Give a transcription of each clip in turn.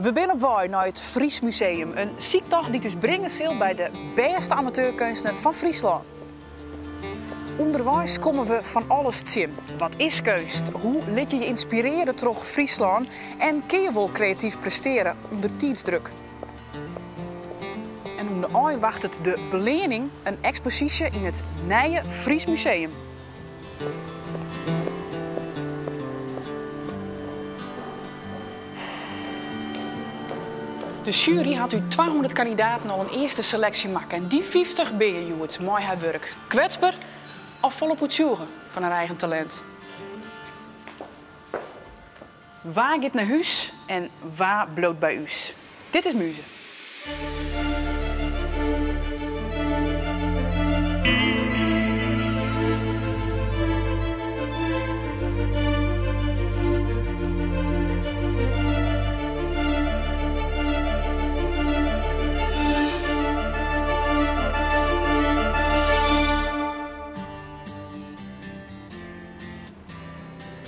We binne op wei nei it Fries Museum, in syktocht dy't ús bringe sil by de bêste amateurkeunstner fan Fryslân. Underweis komme we fan alles tsjin. Wat is keunst? Hoe lit je je ynspirearje troch Fryslân? En kinne je wol kreatyf prestearje ûnder tiidsdruk? En oan de ein wachtet de beleanning, in eksposysje yn it nije Fries Museum. De sjuery hat út 200 kandidaten al in earste seleksje makke en dy 50 binne hjoed mei har wurk. Kwetsber of folop oertsjûge fan har eigen talint? Wa giet nei hús en wa bliuwt by ús? Dit is Muze.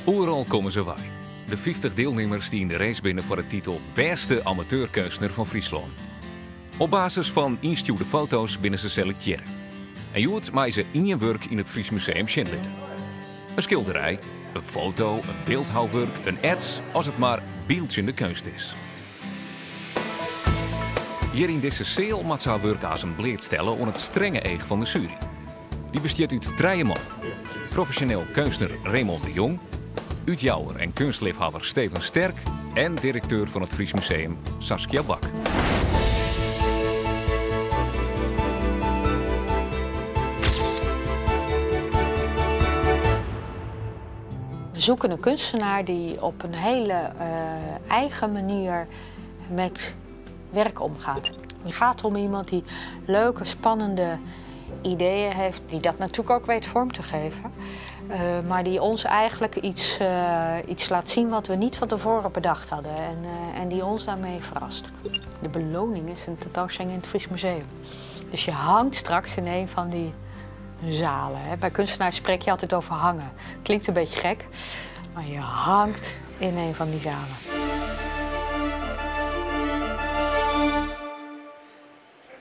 Oeral komme se wei. De 50 dielnimmers dy't yn de race binne foar de titel Bêste amateurkeunstner fan Fryslân. Op basis fan ynstjoerde foto's binne se selektearre. En hjoed meie se ien wurk yn it Fries Museum sjen litte. In skilderij, in foto, in byldhouwurk, in ets, as it mar byldzjende keunst is. Hjir yn dizze seal moat se har wurk aansen bleatstelle oan it strenge each fan de sjuery. Dy bestiet út trije man. Profesjoneel keunstner Remon de Jong, útjouwer en keunstleafhawwer Steven Sterk en direkteur fan it Fries Museum Saskia Bak. We zoeken een kunstenaar die op een hele eigen manier met werk omgaat. Het gaat om iemand die leuke, spannende ideeën heeft, die dat natuurlijk ook weet vorm te geven. Maar die ons eigenlijk iets laat zien wat we niet van tevoren bedacht hadden en die ons daarmee verrast. De beloning is een tentoonstelling in het Fries Museum. Dus je hangt straks in een van die zalen. Hè. Bij kunstenaars spreek je altijd over hangen. Klinkt een beetje gek, maar je hangt in een van die zalen.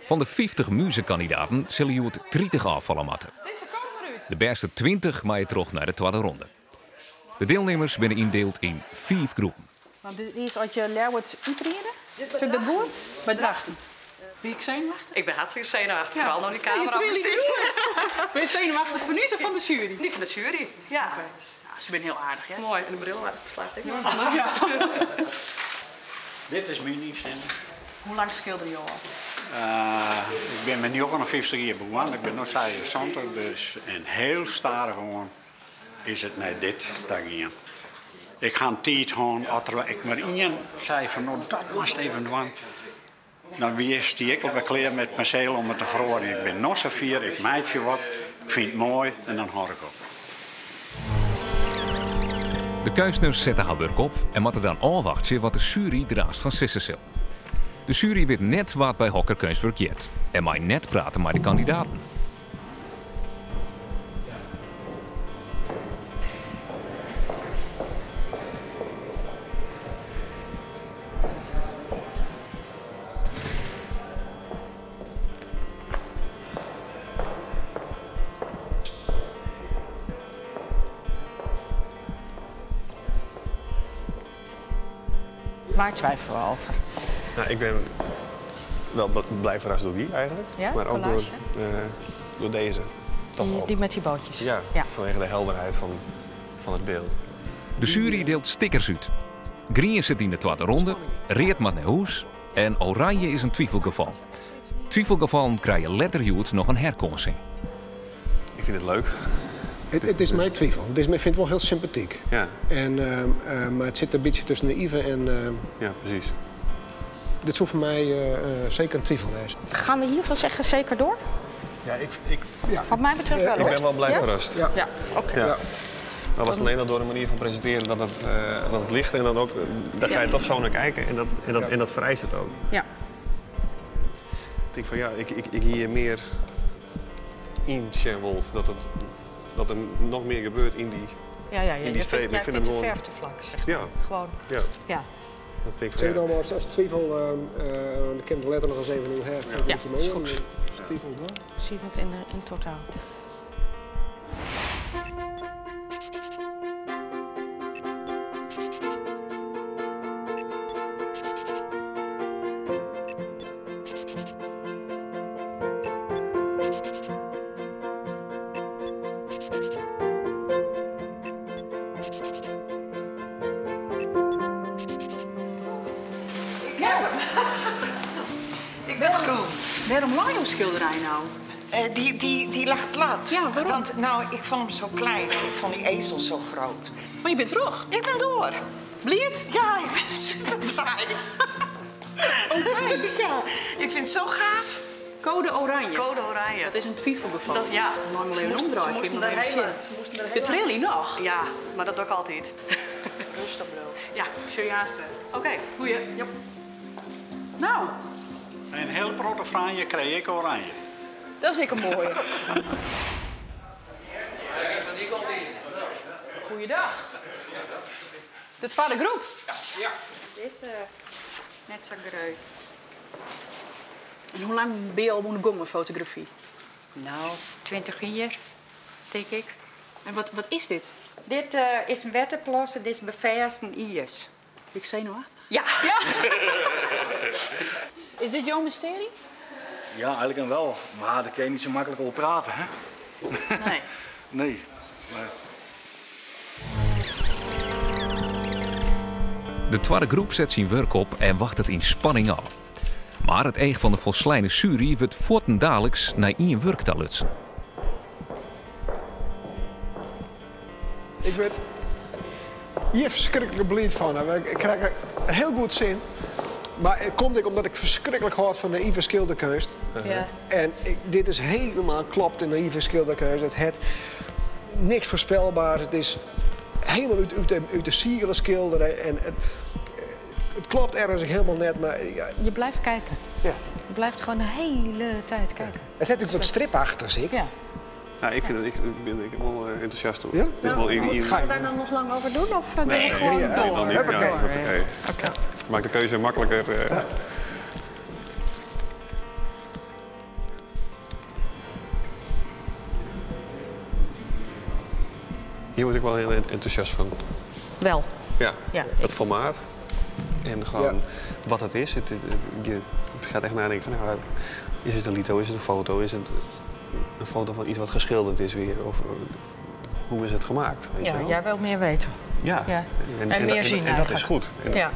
Fan de 50 muzekandidaten sille hjoed 30 ôffalle moatte. De bêste 20 meie troch nei de twadde ronde. De dielnimmers binne yndield yn 5 groepen. Want dit is as je Ljouwert útride, is dat goed? By Drachten. Bin ik senuwachtich? Ik ben hartstikke senuwachtich, foaral no dy kamera op stiet. Ben je senuwachtich fan ús of fan de sjuery? Dy fan de sjuery, ja. Oké. Nou, se binne hiel aardich, hear. Moai, en de bril ferslacht ek noch. Ja. Dit is myn ynstemming. Hoe lang skilderje jo al? Ik bin mei 59 jier begûn, ik bin no 76, dus en hiel stadichoan is it nei dit ta gien. Ik ha in tiid hân, as der ek mar ien sei fan no dat moatst even dwaan, dan wie stie ik alwer klear mei it penseel om it te feroarjen. Ik bin no safier, ik meitsje wat, ik fyn it moai en dan hâld ik op. De keunstners sette har wurk op en moatte dan ôfwachtsje wat de sjuery der aanst fan sizze sil. De sjuery wit net wa't by hokker keunstwurk heart en mei net prate mei de kandidaten. Waar twijfelen we over? Nou, ik ben wel blij verrast door die eigenlijk. Ja, maar ook collage? door deze. Toch Die ook. met die bootjes? Ja, Ja. vanwege de helderheid van het beeld. De jury deelt stickers uit. Grien sit yn de twadde ronde, read moat nei hûs en oranje is in twivelgefal. Twivelgefallen krije letter hjoed noch in herkânsing. Ik fyn it leuk. It is my twivel. It is, ik fyn it wol hiel sympatyk. Ja. En, mar it sit in bytsje tusken de Ive en Ja, presys. Dit soe foar my seker in twivel wêze. Gaan we hiervan zeggen zeker door? Ja, ik, Ja. Wat mij betreft wel, Ik ben hoor. wel blij Ja? verrast. Ja. Ja, oké. Ja. Dat was alleen al door de manier van presenteren dat het licht en dan ook, daar ga je Ja. toch zo naar kijken Ja. en dat vereist het ook. Ja. Ik denk van ja, ik hier meer in sjen wol, dat er nog meer gebeurt in die Ja, ja, ja. in die Je streep. jij Ik vind vindt hem de gewoon verf te vlak, zeg maar. Ja. Gewoon. Ja. Ja. Dat denk ik Zeg van, nou ja. maar als, als twijfel, ik kan het letter nog eens even hoe her. Ja, is goed. Twijfel dan. 7 in totaal. Ik heb hem. Ik ben groen. Waarom lag jouw schilderij nou? Die lag plat. Ja, waarom? Want nou, ik vond hem zo klein. Ik vond die ezel zo groot. Maar je bent terug. Ik ben door. Bliert? Ja, ik ben super blij. Oké. Ja, ik vind het zo gaaf. Code Oranje. Code Oranje. Dat is een twijfelgeval. Dat, ja. Lang Ze leven moesten, ze omdraaien, moesten ik er heb hele, nog ze moesten er De hele- trillie nog? Ja, maar dat doe ik altijd. Rustig, bro. Ja. Serieus. Oké. Goeie. Jop. Nou, Een heel grote franje kreeg ik oranje. dat is ik een mooie. Goeiedag. De tweede groep. Dit is net zo groot. En hoe lang ben je al begonnen met fotografie? Nou, 20 jaar, denk ik. En wat is dit? Dit is een wetterplassen, dit is bevestigd ijs. Ben ik zenuwachtig? Ja. Ja. Is dit jouw mysterie? Ja, eigenlijk wel. Maar daar kun je niet zo makkelijk over praten, hè? Nee. Nee. Maar... De tweede groep zet zijn werk op en wacht het in spanning af. Maar het eeg van de volslijne jury wordt voortdurend naar één werk te lutsen. Ik werd hier verschrikkelijk blind van. Ik krijg er heel goed zin. Maar het komt ook omdat ik verschrikkelijk hard van naïeve schilderkunst. Ja. En dit is helemaal klopt in naïeve schilderkunst. Het heeft niks voorspelbaars. Het is helemaal uit de sieren schilderen. En het klopt ergens ook helemaal net, maar ja. Je blijft kijken. Ja. Je blijft gewoon de hele tijd kijken. Het heeft natuurlijk wat stripachtigs, ik. Ja. Ja, ik vind het, ik ben ik wel enthousiast hoor. Ja? Dit is wel in- Gaan we daar dan nog lang over doen? Of doen we Nee, gewoon nee, door? dan niet. Huppakee. Ja, huppakee. Oké. Maakt de keuze makkelijker. Ja. Hier word ik wel heel enthousiast van. Wel. Ja, Ja. het formaat en gewoon Ja. wat het is. Je gaat echt nadenken van, nou, is het een lito, is het een foto, is het een foto van iets wat geschilderd is weer? Of hoe is het gemaakt? Weet je Ja, wel? jij wil meer weten. Ja. Ja. En meer zien En dat is eigenlijk. goed. En Ja.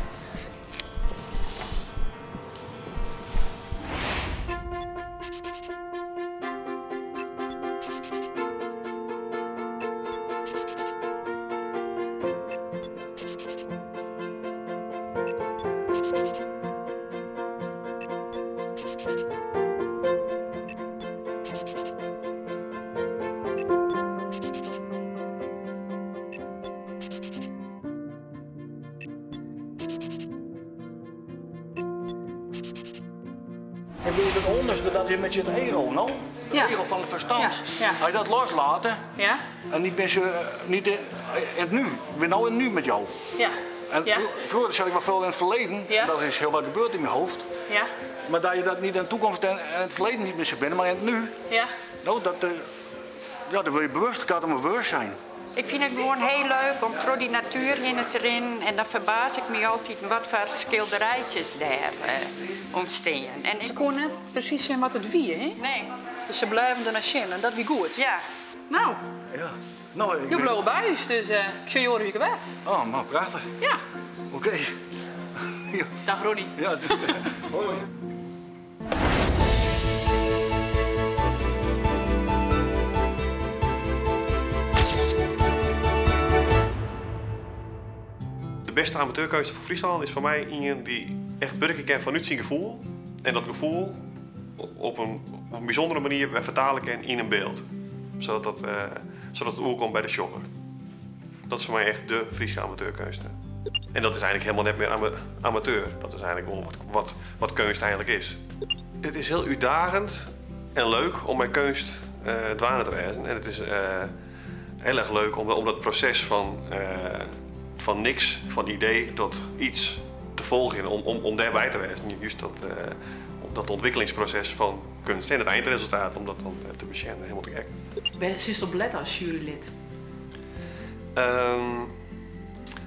Ik bedoel, het onderste, dat is met je het ego, no? Het Ja. ego van het verstand. Ja, ja. Als je dat loslaat Ja? en niet meer niet in het nu. Ik ben nou in het nu met jou. Ja. En Ja. vroeger zat ik wel veel in het verleden. Ja. Daar is heel wat gebeurd in mijn hoofd. Ja. Maar dat je dat niet in de toekomst en het verleden niet meer zo binnen, maar in het nu. Ja. Nou, dat, ja, daar wil je bewust, ik had om bewust zijn. Ik vind het gewoon heel leuk om door die natuur heen te rennen. En dan verbaas ik me altijd wat voor schilderijtjes daar ontstaan. En Ze ik... kon net precies zien wat het wie, hè? Nee. Dus ze blijven er naar zien en dat wie goed. Ja. Nou, Ja. Nou, ik je ben- blauwe buis, dus ik zie je horen wie ik ben. Oh, nou, prachtig. Ja. Oké. Ja. Dag Ronnie. Ja. Hoi. De beste amateurkeuze voor Friesland is voor mij iemand die echt werken kan vanuit zijn gevoel. En dat gevoel op een bijzondere manier vertalen kan in een beeld. Zodat het oerkomt bij de shopper. Dat is voor mij echt de Friese amateurkeuze. En dat is eigenlijk helemaal net meer amateur. Dat is eigenlijk gewoon wat kunst eigenlijk is. Het is heel uitdagend en leuk om mijn kunst dwaande te wijzen. En het is heel erg leuk om dat proces van niks, van idee tot iets te folgjen, om dêrby te wêzen. Just dat ûntwikkelingsproses fan keunst en it eindresultaat, om dat dan te besjen, hielendal te gek. Wêr sitst op lette as jurylid?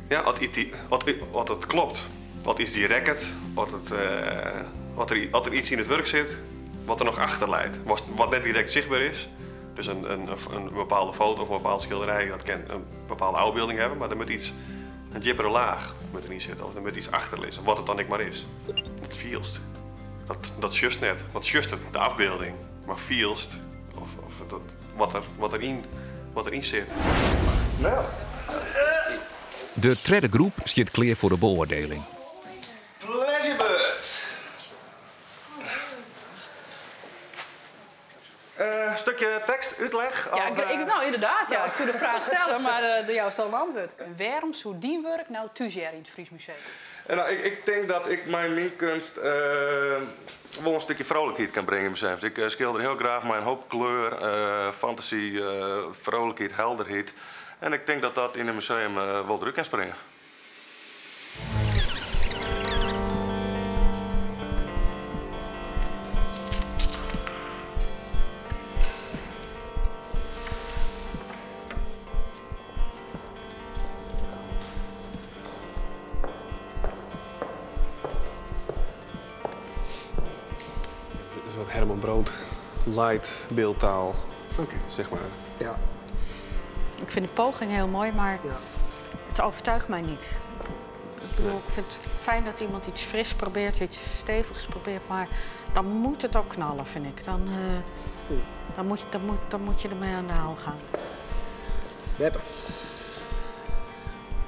Ja, as it kloppet, as iets dy rekket, as der iets yn it wurk sit wat der noch achter leit, wat net direkt sichtber is. Dus in bepaalde foto of in bepaald skilderij, dat kin in bepaalde ôfbylding hawwe, mar der moat iets, in djippere laach moat deryn sitte of der moat iets achter lizze, wat it dan ek mar is. Dat fielst. Dat sjochst net, want sjochst it, de afbeelding, mar fielst of dat, wat deryn sit. Nou. De tredde groep stiet klear foar de beoardieling. Pleasure Bird. Stukje tekst, útlis? Ja, Of, nou ynderdaad, ja. Ik soe de fraach stelle, mar do joust al in antwurd. Wêrom soe dyn wurk no thúshearre yn it Fries Museum? Nou, ik tink dat ik mei myn keunst wol in stikje vrolijkheid kin bringe yn it museum. Ik skilder hiel graach mei in hoop kleur, fantasy, vrolijkheid, helderheid. En ik tink dat dat yn it museum wol derút kin springe. Dit is wat Herman Brood light beeldtaal, zeg maar. Ik vind de poging heel mooi, maar het overtuigt mij niet. Ik bedoel, ik vind het fijn dat iemand iets fris probeert, iets stevigs probeert, maar dan moet het ook knallen, vind ik. Dan moet je ermee aan de haal gaan. Beppe.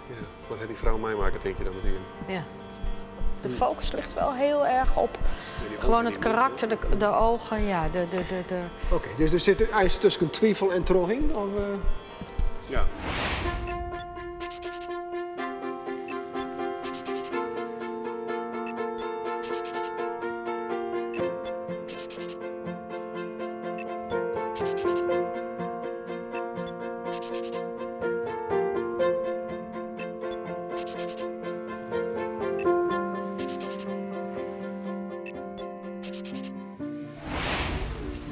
Ja, wat heeft die vrouw meemaken, denk je dan met u? Ja. De focus ligt wel heel erg op Ja, die gewoon ogen het die karakter, de ogen, ja. Oké, dus er zit eigenlijk tussen twijfel en trogging? Of? Ja.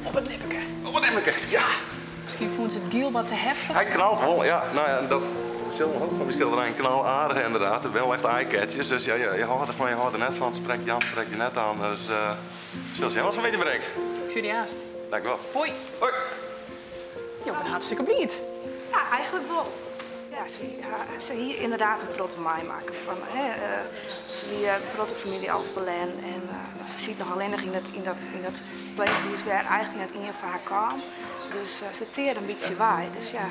Op it nipperke. Op it nipperke, ja. Miskien fûnen se it giel wat te heftich. Hy knalt wol, ja. Nou ja, dat sil ook fan myn skilderij knal aardich ynderdaad. It binne wol echt eye-catchers, dus ja, je hâldt derfan, je hâldt der net fan. Sprek je oan, sprek je net oan. Dus sil sjen wat se in bytsje bringt. Ik sjoch dy aanst. Dank u wel. Hoi. Hoi. Jo binne hartstikke bliid. Ja, eigentlik wol. Ja, se hie ynderdaad in protte meimakke fan, hè, se wie in protte famylje al ferlern en se siet noch allinnich yn dat ferpleechhûs wêr eigentlik net ien foar har kaam. Dus se tearde in bytsje wei, dus ja.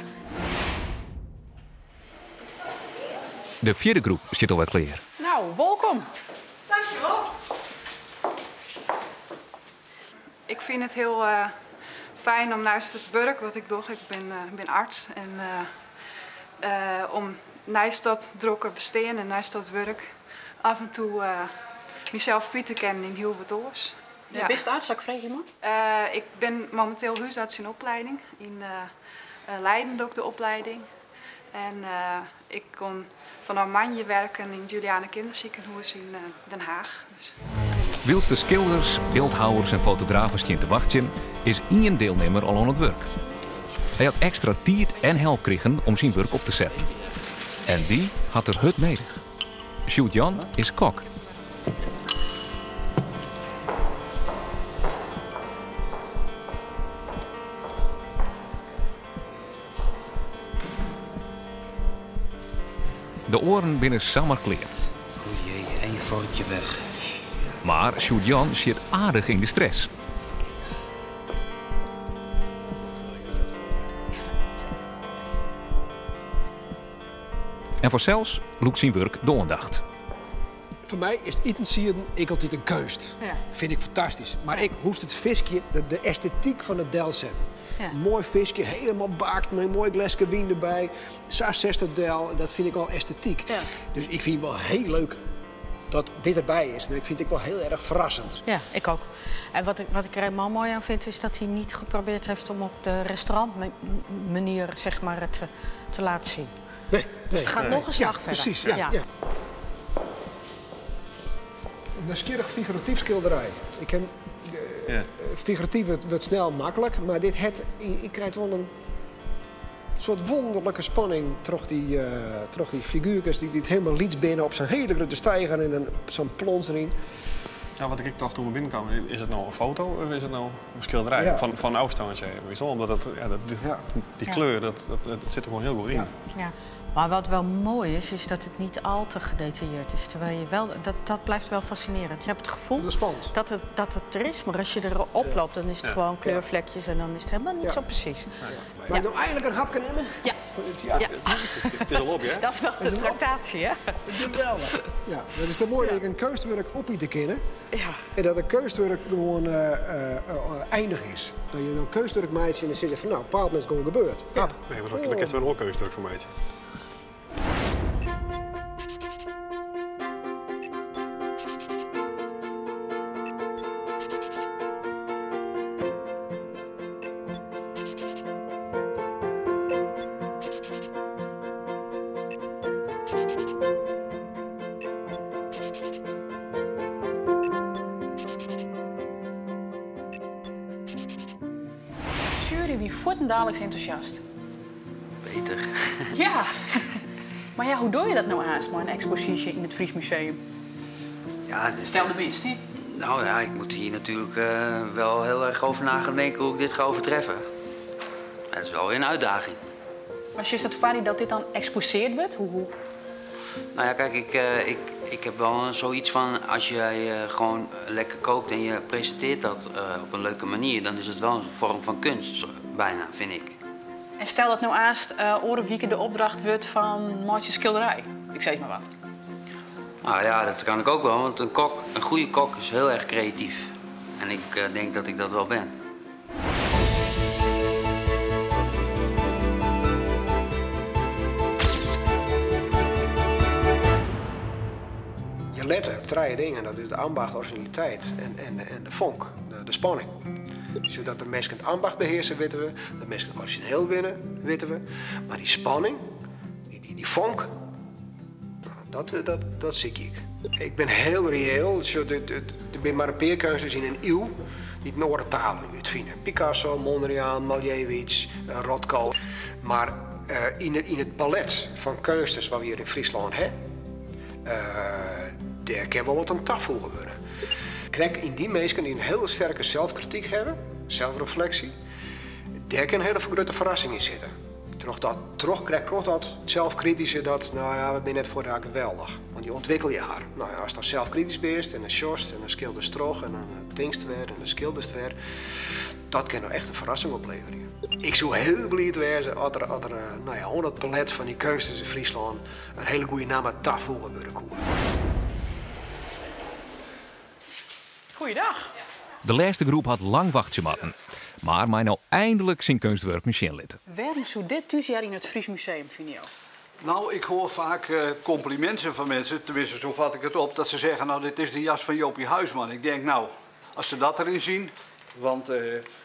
De fjirde groep sit alwer klear. Nou, wolkom. Dankjewel. Ik fyn it hiel fijn om neist it wurk wat ik doch, ik bin arts, en om neist dat drokke bestean en neist dat wurk af en toe mysels kwyt te kinnen yn hiel wat oars. Ja. Bist arts, ik freegje man? Ik bin mominteel húsarts yn oplieding. Yn Leiden doch ik de oplieding. En ik kom fan moandei wurken yn it Juliana Kinderziekenhuis yn Den Haag. Dus. Wylst de skilders, byldhouwers en fotografen stean te wachtsjen, is ien dielnimmer al oan it wurk. Hy hat ekstra tiid en help krigen om syn wurk op te setten. En dy hat er hurd nedich. Sjoerd Jan is kok. De oaren binne samar klear. O jee, één vorkje weg. Mar Sjoerd Jan sit aardich yn de stress. En fansels lûkt syn wurk de oandacht. Foar my is it itensieden ek altyd in keunst. Fyn ik fantastysk. Mar ek hoe'tst it fiskje, de estetyk fan it delsetten. Moai fiskje, hielendal bakt, mei in moai gleske wyn derby. Sa setst it del, dat fyn ik al estetyk. Dus ik fyn it wol hiel leuk dat dit derby is, mar ik fyn it ek wol hiel erch ferrassend. Ja, ik ek. En wat ik der hielendal moai oan fyn, is dat hy net probearre hat om op de restaurantmanier, zeg maar, it te litten sjen. Nee, Dus it giet nee. noch in slach Ja, fierder. precies, ja, ja. Nijsgjirrich figuratyf skilderij. Ik ken, figuratyf wurdt snel maklik, mar dit hat, ik krij wol in soart wûnderlike spanning troch dy figuerkes dy't hielendal lyts binne op sa'n hiele grutte steiger en dan sa'n plons deryn. Ja, wat ik ek tocht doe't we binnenkamen, is it no in foto of is it no in skilderij? Ja. Fan ôfstân, weet je wel, omdat dat, ja, dat, die kleur, dat sit der gewoan hiel goed yn. Ja. Maar wat wel mooi is, is dat het niet al te gedetailleerd is. Terwijl je wel, dat blijft wel fascinerend. Je hebt het gevoel dat het er is, maar als je erop loopt, dan is het gewoon kleurvlekjes en dan is het helemaal niet zo precies. Mag ik nou eindelijk een hapje nemen? Ja. Ja. Ja. Het is al op, hè? Dat is wel de tractatie, hè? Geweldig. Ja, dat is te moai dat ik in keunstwurk opite kinne. Ja. En dat een keunstwurk gewoan einich is. Dat je in keunstwurk meitsje en dan sit je fan, no, op in bepaald momint is it gewoan gebeurd. Ja. Nee, mar dan kinst der wer in oar keunstwurk fan meitsje. De sjuery wie fuortendaliks entûsjast. Beter. Ja. Mar ja, hoe dogge je dat no aanst mei in eksposysje yn it Fries Museum? Ja, dus Stel de winst, hè? Nou ja, ik moet hier natuurlijk wel heel erg over na gaan denken hoe ik dit ga overtreffen. Dat is wel weer een uitdaging. Mar is dat foar dat dit dan eksposearre wurdt? Hoe? Nou ja, kijk, ik heb wel zoiets van als jij gewoon lekker kookt en je presenteert dat op een leuke manier, dan is het wel een vorm van kunst, zo, bijna, vind ik. En stel dat no aanst oare wike de opdracht wurdt fan meitsje skilderij. Ik sis mar wat. Nou ja, dat kan ik ook wel, want een goede kok is heel erg creatief. En ik denk dat ik dat wel ben. Je let op drie dingen, dat is de ambacht, originaliteit en de vonk, de spanning. Zodat de mensen het ambacht beheersen, weten we. Dat mensen het origineel binnen, weten we. Maar die spanning, die vonk, nou, dat zie ik. Ik ben heel reëel. Dus er zijn maar een paar keunstners in een eeuw die het oare talen útfine. Picasso, Mondriaan, Malevich, Rothko. Maar yn it palet fan keunstners wat we hjir yn Fryslân hawwe, dêr kin wol wat oan tafoege wurde. Krekt yn dy minsken dy't in hiele sterke selfkrityk hawwe, selfrefleksje, dêr kin in hiele grutte ferrassing yn sitte. Troch dat, troch, krekt troch dat selfkrityske, dat, no ja, we binne net foar har geweldich. Want dy ûntwikkelje har. No ja, ast dan selfkritysk bist en dan sjochst en dan skilderst troch en dan tinkst wer en dan skilderst wer, dat kin no echt in ferrassing opleverje. Ik soe hiel bliid wêze as der no ja, oan dat palet fan dy keunstners yn Fryslân in hiele goede namme tafoege wurde koe. Goeiedag. De lêste groep hat lang wachtsje moatten. Mar mei no einlik syn keunstwurken sjen litte. Wêrom soe dit thúshearre yn it Fries Museum, fine jo? Nou, ik hoor vaak complimenten van mensen, tenminste zo vat ik het op, dat ze zeggen, nou, dit is de jas van Jopie Huisman. Ik denk, nou, als ze dat erin zien, want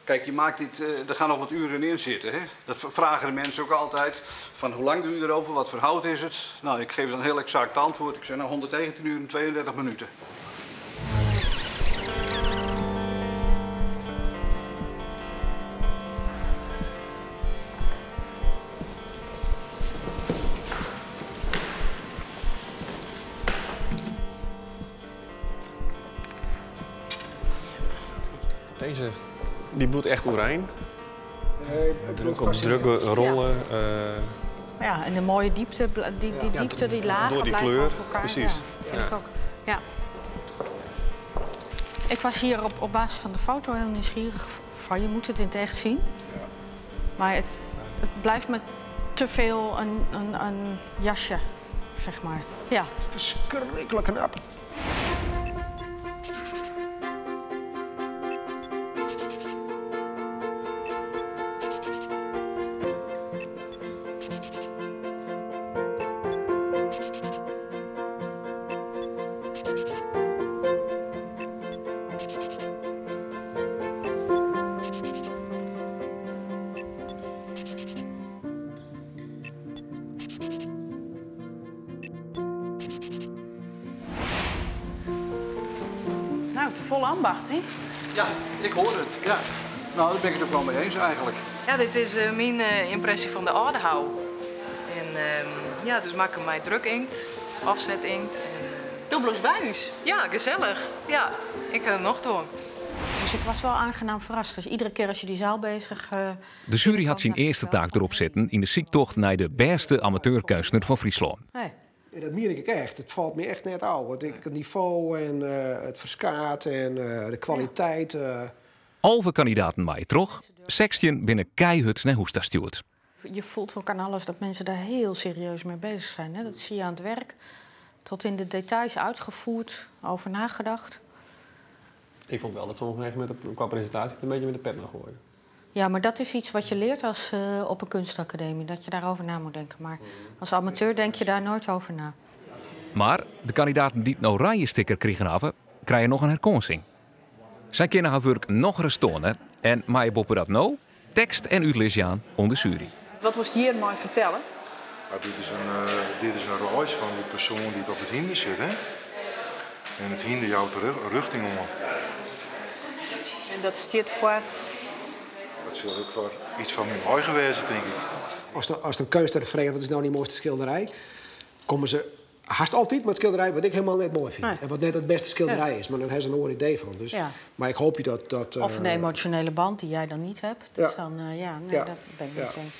kijk, je maakt dit, er gaan nog wat uren in zitten. Hè? Dat vragen de mensen ook altijd, van hoe lang doe je erover, wat voor hout is het? Nou, ik geef dan heel exact antwoord. Ik zeg, nou, 119 uur en 32 minuten. Deze, die bloedt echt oerein. Nee, het Druk bloedt op fascinerend. drukke rollen. Ja. Ja, en de mooie diepte, die Ja, diepte, die lagen door die blijven kleur, over elkaar. Precies. Ja, vind Ja. ik ook. Ja. Ik was hier op basis van de foto heel nieuwsgierig van, je moet het in het echt zien. Ja. Maar het blijft me te veel een jasje, zeg maar. Ja. Verschrikkelijk knap. Te folle ambacht, hè? Ja, ik hoor het. Ja. Nou, daar ben ik het ook wel mee eens eigenlijk. Ja, dit is myn ympresje fan de Aldehou. En ja, dus makke mei drukinkt, offsetinkt. Do bliuwst by ús? Ja, gesellich. Ja, ik ha der nocht oan. Dus ik was wel aangenaam verrast. Dus iedere keer als je die zaal bezig De jury hat syn earste taak derop sitten yn de syktocht nei de bêste amateurkeunstner fan Fryslân. Nee. En dat mien ik echt. It falt my echt net ôf. Want ik, it nivo en it ferskaat en de kwaliteit. 11 kandidaten meie troch, 16 binne keihurd nei hûs ta stjoerd. Je voelt ook aan alles dat mensen daar heel serieus mee bezig zijn. Hè? Dat zie je aan het werk. Tot in de details uitgevoerd, over nagedacht. Ik vond wel dat sommigen echt qua presentatie het een beetje met de pet nog gooien. Ja, maar dat is iets wat je leert als op een kunstacademie. Dat je daarover na moet denken. Maar als amateur denk je daar nooit over na. Mar de kandidaten dy't in oranje sticker krigen hawwe, krije noch in herkânsing. Sy kinne har wurk nochris toane en meie boppedat no tekst en útlis jaan oan de sjuery. Wat wolst hjirmei fertelle? Ja, dit is in reis fan dy persoan dy't op it hynder sit. Hè? En it hynder jout de rjochting oan. En dat stiet foar? Dat sil ek foar iets fan myn eigen wêze, tink ik. As in keunstner freget wat is no dyn moaiste skilderij, komme se hast altyd mei it skilderij wat ik hielendal net moai fyn. Nee. En wat net it bêste skilderij is, mar dan ha se in oar idee fan. Dus, mar ik hoopje dat Of in emosjonele band dy't jij dan net hast. Dus dan, ja, nee, dat bin ik net eens.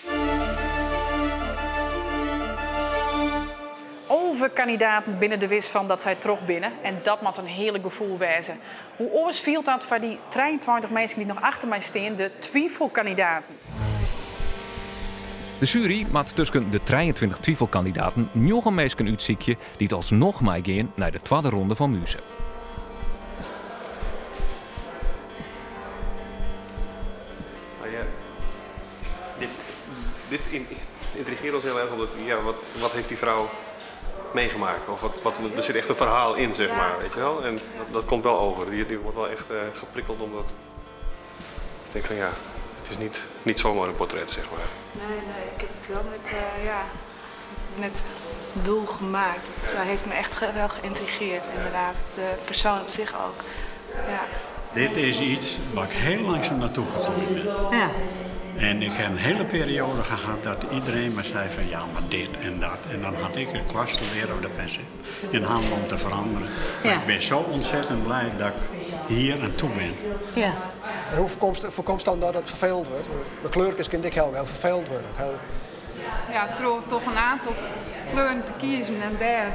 11 kandidaten binne der wis fan dat sy troch binne. En dat moat in hearlik gefoel wêze. Hoe oars fielt dat foar dy 23 minsken dy't noch achter my stean, de twivelkandidaten? De sjuery moat tusken de 23 twivelkandidaten njoggen minsken útsykje dy't alsnoch meigean nei de twadde ronde fan Muze. Nou ja, dit intrigeert ons heel erg, omdat, ja, wat heeft die vrouw meegemaakt? Of er zit echt een verhaal in, zeg maar, weet je wel? En dat komt wel over. Die wordt wel echt geprikkeld omdat ik denk van ja, het is niet zomaar een portret, zeg maar. Nee, nee, ik heb het wel met doel gemaakt. Het heeft me echt wel geïntrigeerd, inderdaad. De persoon op zich ook. Ja. Dit is iets waar ik heel langzaam naartoe gegroeid ben. En ik heb een hele periode gehad dat iedereen me zei van ja, maar dit en dat. En dan had ik het kwastel weer op de penseel in handen om te veranderen. Maar ik ben zo ontzettend blij dat ik hier aan toe ben. En hoe voorkomst dan dat het vervelend wordt? Want kleurkes kan ik heel, heel vervelend worden. Heel... Ja, toch een aantal kleuren te kiezen en daar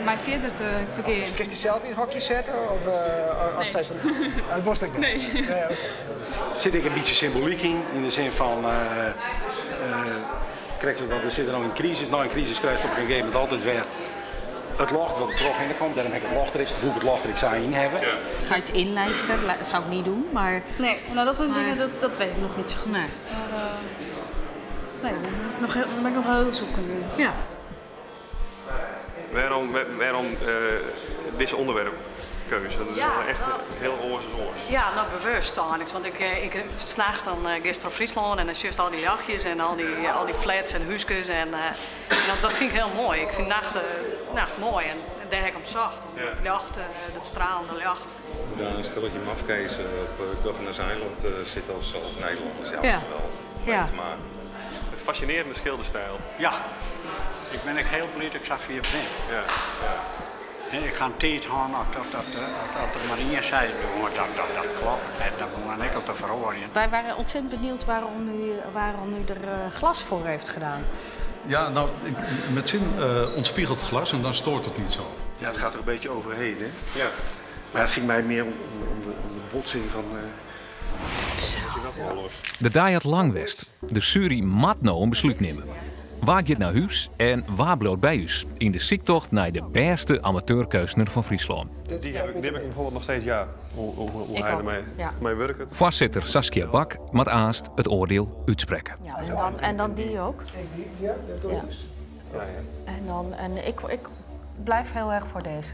mij verder te gaan. Kun je die zelf in het hokje zetten? Of als Nee. zij van, dat wist ik niet. Nee. Nee, oké. Zit ik een beetje symboliek in, in de zin van krijg je dat, we zitten nou in crisis, nou in crisis krijg je op een gegeven moment altijd weer het locht wat er terug in komt. Daarom heb ik het locht er is, hoe ik het locht er ik zou in hebben. Ga je het inlijsten? Dat zou ik niet doen, maar... Nee, dat soort Maar dingen, dat weet ik nog niet zo goed. Nee. Maar nee, daar ben ik nog heel zoekende in. Waarom dit onderwerpkeuze? Dat is wel echt heel oors is oors. Ja, bewust eigenlijk. Want ik s'nachts dan gisteren op Friesland en dan just al die jachtjes en al die flats en huisjes. En dat vind ik heel mooi. Ik vind nacht mooi en daar heb ik om zacht. Om het licht, dat stralende licht. Hoe daar een stelletje mafkezen op Governors Island zit als Nederlanders. Ja, dat is wel mee te maken. Een fascinerende schilderstijl. Ja, ik ben echt heel blij dat ik zag via ben. Hè, ik ga een tijd gaan dat de marine zei, jongen, dat klopt. Hè, dat begon ik al te verhoren. Wij waren ontzettend benieuwd waarom u er glas voor heeft gedaan. Ja, met zin ontspiegelt glas en dan stoort het niet zo. Ja, het gaat er een beetje overheen, hè? Ja. Maar het ging mij meer om de botsing van... De dei hat lang west. De jury moat no in beslút nimme. Wa giet nei hûs en wa bliuwt by ús? In de syktocht nei de bêste amateurkeunstner fan Fryslân. Die heb ik bijvoorbeeld nog steeds, ja. Hoe Ik hij ook, ermee ja. mee werkt. Foarsitter Saskia Bak moat aanst it oardiel útsprekke. Ja, en dan die ook. Ja, dat Ja. is. Ja, ja. En ik blijf heel erg voor deze.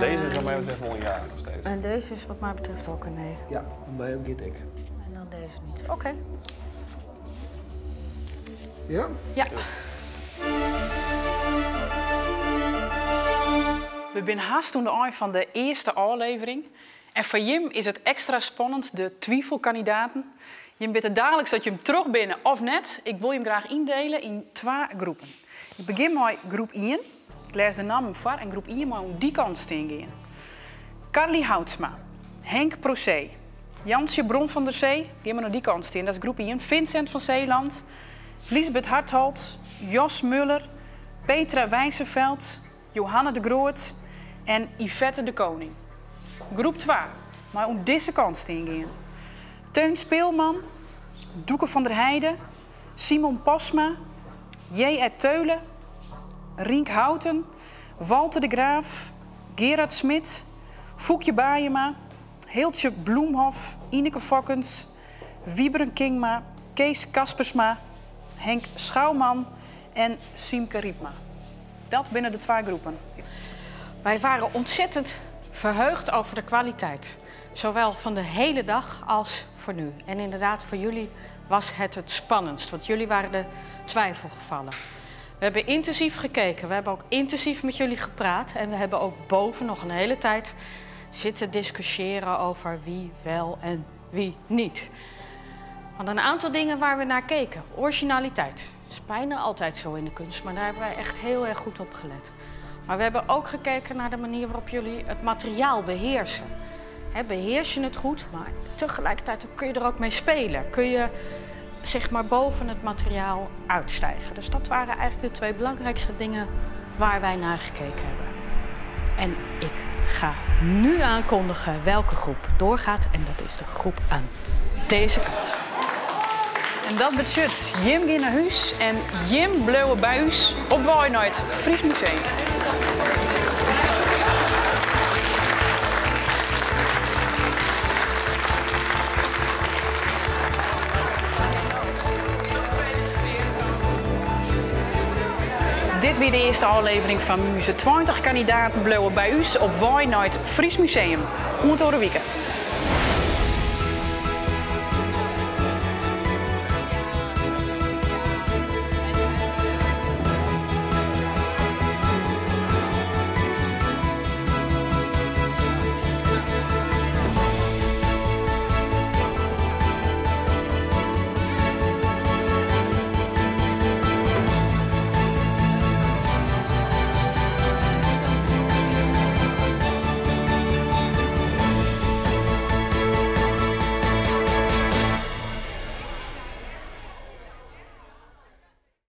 Deze is wat mij betreft wel een ja nog steeds. En deze is wat mij betreft ook een nee. Ja, bij mij ook niet ik. En dan deze niet. Oké. Ja? Ja. We We binne hast oan de ein fan de earste ôflevering. En foar jim is it ekstra spannend, de twivelkandidaten. Jim witte daliks dat jim troch binne of net. Ik wol jim graach yndele yn twa groepen. Ik begjin mei groep ien. Ik lês de nammen foar en groep ien mei oan dy kant stean gean. Carly Houtsma, Henk Procé, Jantsje Bron van der Zee, gean mar nei dy kant stean, dat is groep ien. Vincent van Zeeland, Liesbeth Hartholt, Jos Muller, Petra Wijzerveld, Johanne de Groot en Yvette de Koning. Groep twa mei oan dizze kant stean gean. Teun Speelman, Doeke van der Heide, Simon Pasma, J.R. Teulen, Rienk Houten, Walter de Graaf, Gerard Smit, Foekje Bajema, Hiltsje Bloemhof, Ineke Fokkens, Wiebren Kingma, Kees Kaspersma, Henk Schouwman en Simke Riepma. Dat binne de twa groepen. Wij waren ontzettend verheugd over de kwaliteit. Zowel van de hele dag als voor nu. En inderdaad, voor jullie was het het spannendst. Want jullie waren de twijfelgevallen. We hebben intensief gekeken. We hebben ook intensief met jullie gepraat. En we hebben ook boven nog een hele tijd zitten discussiëren over wie wel en wie niet. Want een aantal dingen waar we naar keken. Originaliteit. Dat is bijna altijd zo in de kunst, maar daar hebben wij echt heel erg goed op gelet. Maar we hebben ook gekeken naar de manier waarop jullie het materiaal beheersen. Beheers je het goed, maar tegelijkertijd kun je er ook mee spelen. Kun je boven het materiaal uitstijgen. Dus dat waren eigenlijk de twee belangrijkste dingen waar wij naar gekeken hebben. En ik ga nu aankondigen welke groep doorgaat. En dat is de groep aan deze kant. En dat betsjut Jim ging naar huis en Jim bleef bij huis op wei naar het Fries Museum. Dit wie de earste ôflevering fan Muze. 20 kandidaten bleauwen by ús op wei nei it Fries Museum. Oant oare wike.